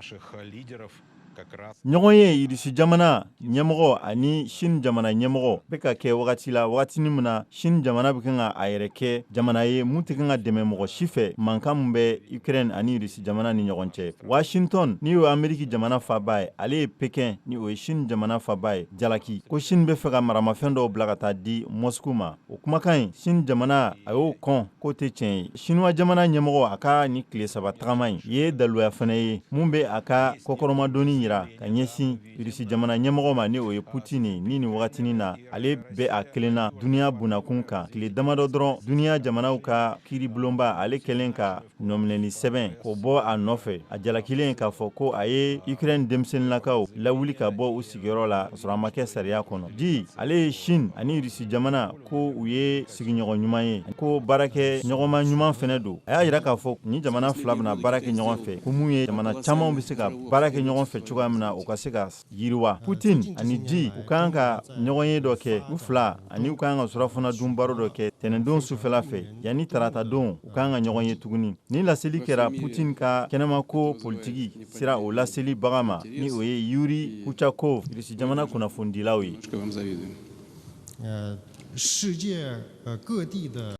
Наших лидеров как раз. Ɲɔgɔn ye Irisi jamana ɲɛmɔgɔ ani Chine jamana ɲɛmɔgɔ bɛ ka kɛ wagati la, wagati min na Chine jamana bɛ kan ka a yɛrɛ kɛ jamana ye mun tɛ kan ka dɛmɛ mɔgɔ si fɛ mankan min bɛ Ukraine ani Irisi jamana ni ɲɔgɔn cɛ. Washington, ni o ye Ameriki jamana faba ye, ale ye Pékin, ni o ye Chine jamana faba ye, jalaki ko Chine bɛ fɛ ka maramafɛn dɔw bila ka taa di Moscou ma. O kumakan in, Chine jamana a y'o kɔn k'o tɛ tiɲɛ ye. Chinois jamana ɲɛmɔgɔ a ka ni tile 3 tagama in ye daluya fana ye mun bɛ a ka kɔkɔrɔmadonni yira ka ɲɛsin Irisi jamana ɲɛmɔgɔ ma, ni o ye Putin ye, ni nin wagatinin na ale bɛ a kelen na duniɲa bunakun kan. Tile damadɔ dɔrɔn, duniɲa jamanaw ka kiiribulonba ale kɛlen ka nɔminɛli sɛbɛn k'o bɔ a nɔfɛ, a jalakilen k'a fɔ ko a ye Ukraine denmisɛnninlakaw lawuli ka bɔ u sigiyɔrɔ la ka sɔrɔ a ma kɛ sariya kɔnɔ. Xi ale ye Chine ani Irisi jamana ko u ye sigiɲɔgɔn ɲuman ye, ko baarakɛ ɲɔgɔnma ɲuman fɛnɛ don. A y'a yira k'a fɔ ni jamana fila bɛna baara kɛ ɲɔgɔn fɛ, ko mun ye jamana camanw bɛ se ka baara kɛ ɲɔgɔn fɛ cogoya min na, u ka se ka yiriwa. Putin ani Xi, u kan ka ɲɔgɔn ye dɔ kɛ u fila ani u kan ka surafana dun baro dɔ kɛ tɛnɛndon sufɛla fɛ, yanni taratadon u kan ka ɲɔgɔn ye tuguni. Ni laseli kɛra Putin ka kɛnɛmako politiki sira o laseli baga ma, ni o ye Yuri Ushakov, Irisi jamana kunnafonidilaw ye. 世界各地的。